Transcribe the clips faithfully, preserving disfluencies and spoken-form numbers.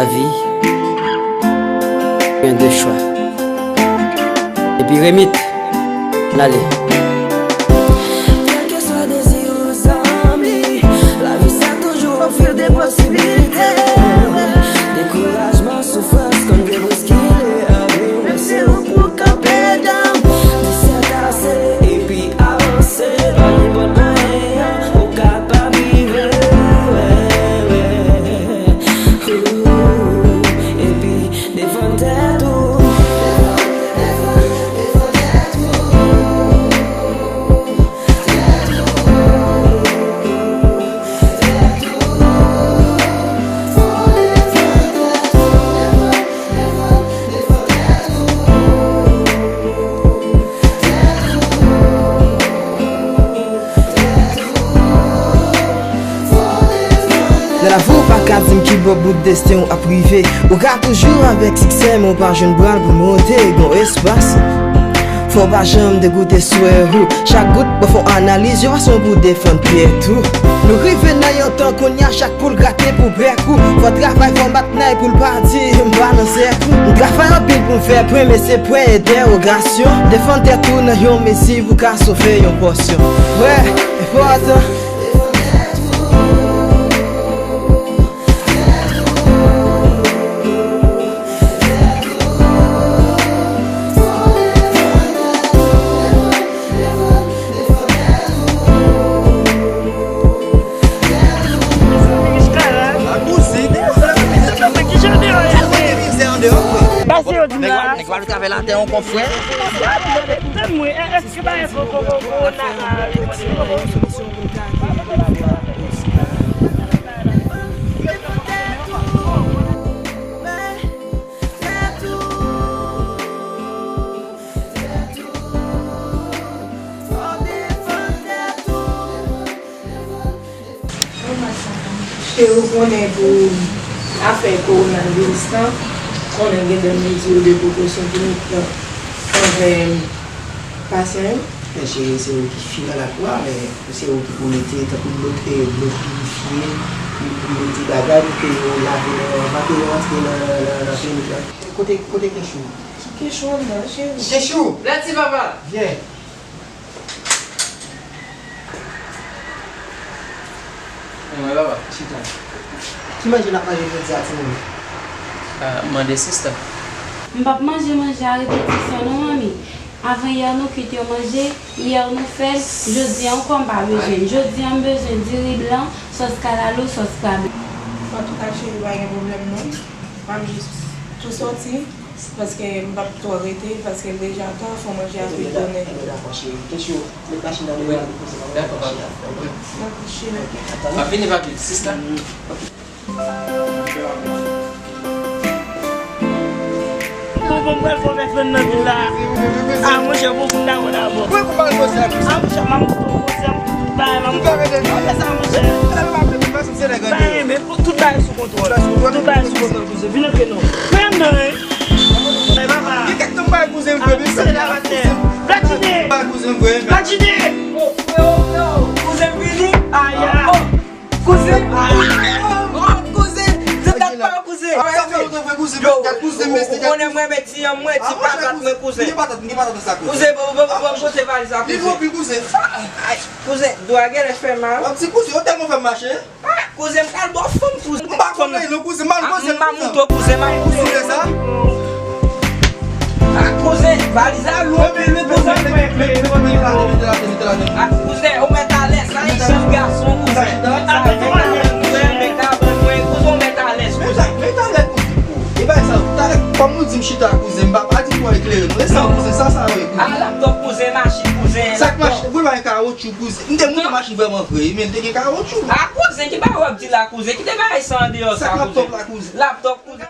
Lavi, gen de chwa. Epi remit, n ale. Kèlkeswa dezi ou zanmi, lavi sa toujou ofri de posibilite. Dekourajman, soufrans, konn vle boskile avi w, men se ou pou kanpe, danm. Di sètase epi avanse, pa nenpòt mwayen an, ou kapab rive. Epi defann tèt ou. Nan lavi w pa ka di m ki bò bout desten w ap rive. Ou ka toujou avèk siksè, men w pa jwenn bral pou monte, gon espas. Fò w pa janm degoute swè ou. Chak gout, bon, fò w analize yon fason pou defann pyè tou. Nou rive nan yon tan kounye a, chak poul grate pou bèk ou. Fò w travay, fò w bat nay pou l pa di m pa nan sèk ou. M travay anpil pou m fè pwen, men se pwen entèwogasyon. Defann tèt ou nan yon mezi pou ka sove yon pòsyon. Frè, enpòtan. Pase yo di m la. Nèg pa vle travay latè ankò, frè. Tande mwen, èske pa yon ko- ko- ko- kowona a reponn yo? E ou konnen pou afè kowonaviris lan, konnen gen de mezi de prekosyon ki nou pran anvè pasyan yo. Men cheri, se ou ki fil a la kwa, men se ou ki pou mete tankou dlo, e, dlo pirifye, pou, pou mete bagay, pou ke yo lave men yo anvan ke yo antre nan, nan, nan, nan klinik la. Kote, kote Kechou? Kechou nan, cheri. Kechou! Lèt ti papa! Vyen. Mwen, papa. Chita. Ki manje n ap manje jodi a, timoun? Ah, mande sista. M p ap manje manje a repetisyon non, manmi. Avan yè nou kwit yon manje, yè nou fè l, jodi a ankò m pa bezwen l. Jodi a m bezwen diri blan, sòs kalalou, sòs krab. Antouka, cheri, pa gen pwoblèm non. M ap jis tou sòti. Paske m p ap twò rete, paske l deja tan, fò manje a vin tounen. Ebyen, dakò, cheri. Kechou, met machin nan deyò a, nou poze nan machin nan. Dakò, papa. Dakò, cheri. Ap vini, papi. Sista. Bon, bon, m pral fè yon mèt fè nan vil la. Ah, monchè, bon, pou n dakò dabò. Ah, monchè, m ap montre w konsèy, m tout bagay, m ap montre w. Apre sa, monchè. M pa renmen, tout bagay sou kontwòl. Tout bagay sou kontwòl, kouzen. Vin antre non. Pran m nan, hein. Hey, papa. Gen kèk tan m bay kouzen m vre, men se la atè. Platine. Bay kouzen m vre, men. Platine. Oh, oh, oh, kouzen m vini. Aya. Oh, kouzen. Oh, kouzen. Se dat pa kouzen. Sa fè lontan vre kouzen. Yo, gad kouzen, ou, mesye, ou konnen mwen renmen ti yanm mwen, ti patat mwen, kouzen. Gen patat, gen patat nan sa, kouzen. Kouzen, bon, bon, bon, bon, pote valiz la, kouzen. Li gwo pil, kouzen. Ay, kouzen, do a genlè fè mal. Wè, ti kouzen, yo tèlman fè m mache. Ah, kouzen, m pral ba w fanm, kouzen. M pa konn non, kouzen, m al koze. M pa montre w, kouzen, m al koze. Kouzen sa? Ah, kouzen, valiz la lou anpil, wi, kouzen. Mete, mete, mete, mete, mete la, mete la, mete la. Ah, kouzen, ou mèt alèz, sa, echanj gason, kouzen. Sa, mèt alèz, kouzen, mèt alèz, kouzen, ou mèt alèz, kouzen. Mèt alèz, kouzen. E bay sa, talè, kòm nou di m chita, kouzen, m pa, pa di pou eklere nou. E sa, kouzen, sa, sa, wi, kouzen. Ah, laptòp, kouzen, machin, kouzen, laptòp. Sa k mache, pou l pa gen kawotchou. Kouzen, m te monte machin vrèman vre, men l te gen kawotchou. A kouzen, ki bagay w ap di la, kouzen? Ki te bagay sa andeyò sa, kouzen? Sa k laptòp la, kouzen? Laptòp, kouzen.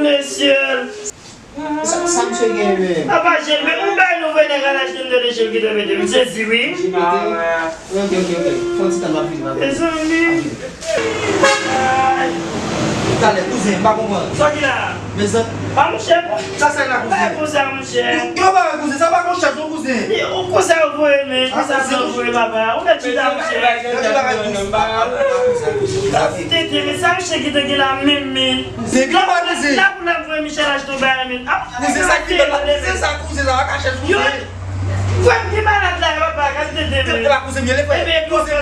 mesye. Sa, sa misye gen menm? Apa, Gilbert, ou bay nou vre nèg a laj de de Gilbert mete, m sezi, wi. Gilbert, ok, ok, ok. Fon ti tan m ap vini, m ap vini. Mezanmi. Talè, kouzen, m pa konprann. Sa ki la? Mezanmi. Pa mouche. Sa, sa la, kouzen? Bay kouzen, mouche. Yo, ba, kouzen, sa pa yon chèz, non, kouzen. Ou kouzen, ou voye, men. Kouzen, ou voye, papa. Ou mèt chita, mouche. Tete, men sa, mouche, ki te gen la, menm, men. Kouzen, ki pa kouzen? La pou la voye Michel achte yon bagay, men. Kouzen, sa ki bèl la, kouzen, sa, kouzen, sa, pa ka chèz, kouzen. Frè m ki malad la, papa, gade tete, men. Tete la, kouzen, byen, frè. Ebyen, kouzen,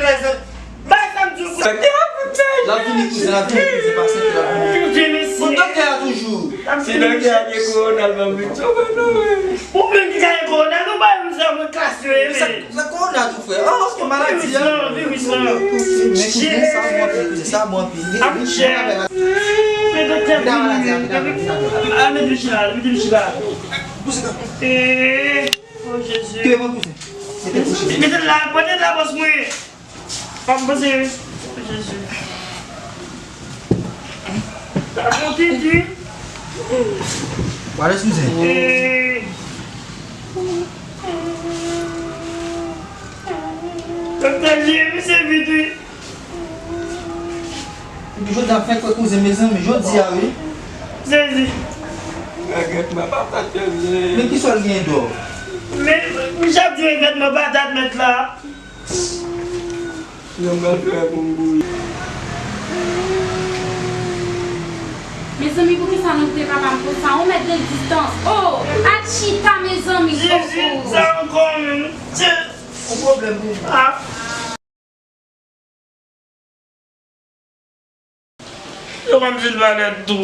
bay sa m di w, kouzen. L ap vini, kouzen, l ap vini, kouzen, pase ke l ap vini. Pou doktè a toujou. Se doktè a gen kowona, l pa vle di w, non, men. Ou menm ki genyen kowona, nou bay m sa, mwen klas yo, e, men. Sa kowona tou, frè? An, paske maladi a. Viris lan, viris lan. Men kouzen, sa bon anpil, kouzen, sa bon anpil. Ap chè. Men doktè vini. A, mete m chita, mete m chita. Ee, o Jezi. Mete l la, pote l la, bòs mwen. Pa m poze. Jezi. Sa monte di. Wale, eskize. Eh. Doktè Jimmy, se vit, wi. Epi jodi a fèk wè kouzen, mezanmi, jodi a, wi. Sezi. Regrèt mwen patat, mezanmi. Men ki sa l gen dò? Men, misye ap di regrèt mwen patat, mèt la. Jan m pral fè pou m bouyi. Mezanmi, poukisa nou kite papa m konsa? On mèt de distans. Oh, al chita, mezanmi. Jezi, oh, oh, sa ankò menm. Tye. On pwoblèm pou mwen. Ah. Yo kòmsi l pa nèt tou.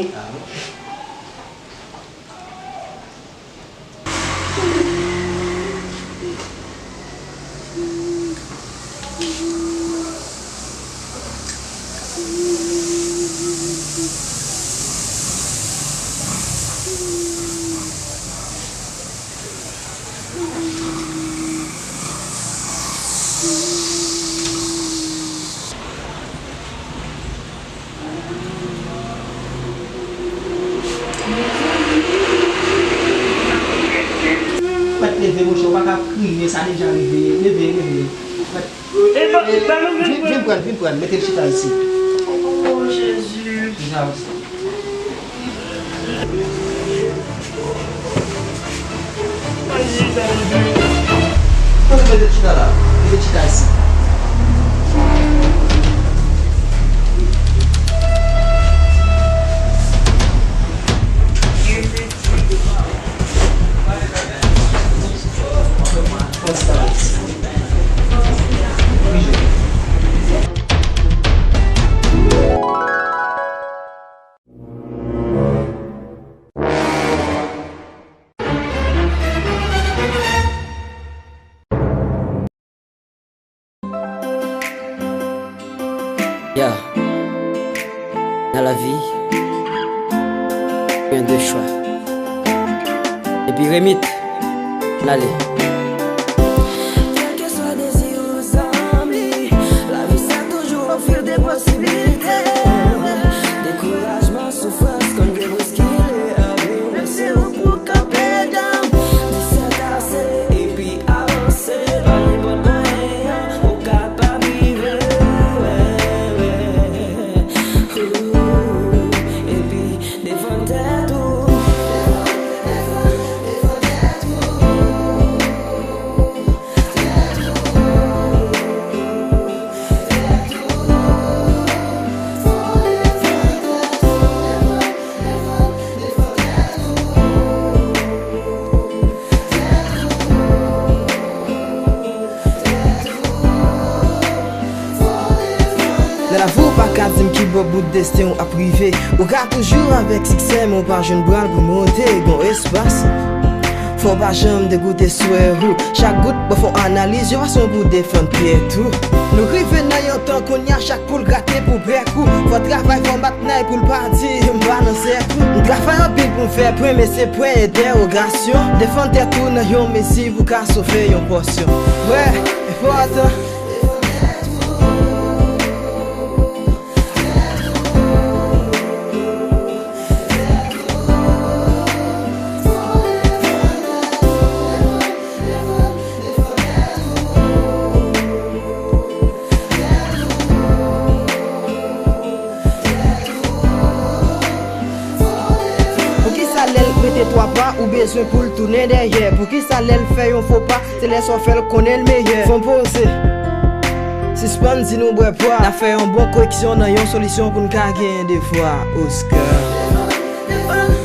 Mèt leve, monchè, ou pa ka kriye, sa deja rive. Leve, leve. Mèt, e, ba, e, ba nou vin, vin pran, vin pran, mete l chita isit. Oh, Jezi. Chita isit. Mete chita la. Mete chita isit. Ya. Nan lavi, gen de chwa. Epi remit, n ale. Kèlkeswa dezi ou zanmi, lavi sa toujou ofri de posibilite. Dekourajman, soufrans, konn gen boskile avi w, men se ou pou kanpe dan. Di sèt ase, epi avanse, pa nenpòt mwayen an, ou kapab rive. Epi defann tèt ou. Nan lavi w pa ka di m ki bò bout desten w ap rive. Ou ka toujou avèk siksè, men w pa jwenn bral pou monte, gon espas. Fò w pa janm degoute swè ou. Chak gout, bon, fò w analize yon fason pou defann tèt ou. Nou rive nan yon tan kounye a, chak poul grate pou bèk ou. Fò w travay, fò w bat nay pou l pa di m pa nan sèk ou. M travay anpil pou m fè pwen, men se pwen entèwogasyon. Defann tèt ou nan yon mezi pou w ka sove yon pòsyon. Wè, enpòtan. Poukisa lè l rete twa pa, ou bezwen pou l tounen dèyè? Poukisa lè l fè yon fo pa, se lè sa w fè l konnen l meyè? Fò n poze. Sispann di nou bwè pwa. N ap fè yon bon koreksyon nan yon solisyon pou n ka genyen de vwa. Oscar.